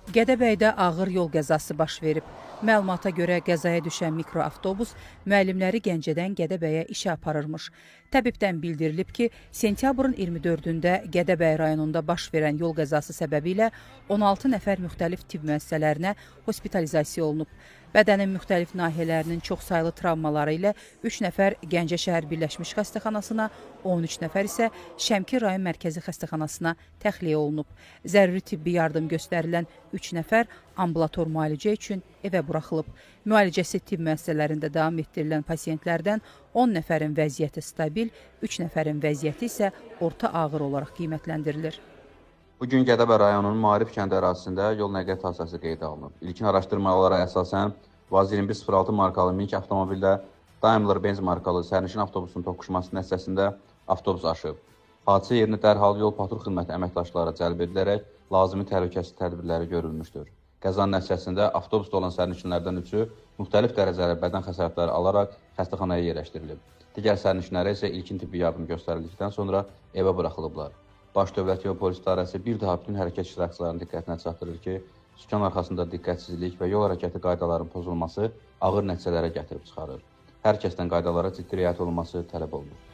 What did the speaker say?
Gədəbəydə ağır yol qəzası baş verib. Məlumata görə qəzaya düşən mikroavtobus müəllimləri Gəncədən Gədəbəyə işə aparırmış. Təbibdən bildirilib ki, sentyabrın 24-də Gədəbəy rayonunda baş verən yol qəzası səbəbilə 16 nəfər müxtəlif tibb müəssisələrinə hospitalizasiya olunub. Bədənin müxtəlif nahiyələrinin çoxsaylı travmaları ilə 3 nəfər Gəncə şəhər Birləşmiş Xəstəxanasına, 13 nəfər isə Şəmkir rayon Mərkəzi Xəstəxanasına təxliyə olunub. Zəruri tibbi yardım göstərilən 3 nəfər ambulator müalicə üçün evə buraxılıb. Müalicəsi tibb müəssisələrində davam etdirilən pasientlərdən 10 nəfərin vəziyyəti stabil, 3 nəfərin vəziyyəti isə orta ağır olaraq qiymətləndirilir. Bu gün Gədəbəy rayonunun Maarif kəndi ərazisində yol nəqliyyat hadisəsi qeydə alınıb. İlkin araşdırmalara əsasən Vaz 2106 markalı minik avtomobildə Daimler-Benz markalı sərnişin avtobusunun toqquşması nəticəsində avtobus aşıb. Hadisə yerinə dərhal yol patrul xidməti əməkdaşları cəlb edilərək lazımi təhlükəsizlik tədbirləri görülmüşdür. Qəzanın nəticəsində avtobusda olan sərnişinlərdən üçü müxtəlif dərəcəli bədən xəsarətləri alaraq xəstəxanaya yerləşdirilib. Digər sərnişinlərə isə ilkin tibbi yardım göstərildikdən sonra evə buraxılıblar. Baş Dövlət Yol Polis İdarəsi bir daha bütün hərəkət iştirakçılarının diqqətinə çatdırır ki, sükan arxasında diqqətsizlik və yol hərəkəti qaydalarının pozulması ağır nəticələrə gətirib çıxarır. Hər kəsdən qaydalara ciddi riayət olunması tələb olunur.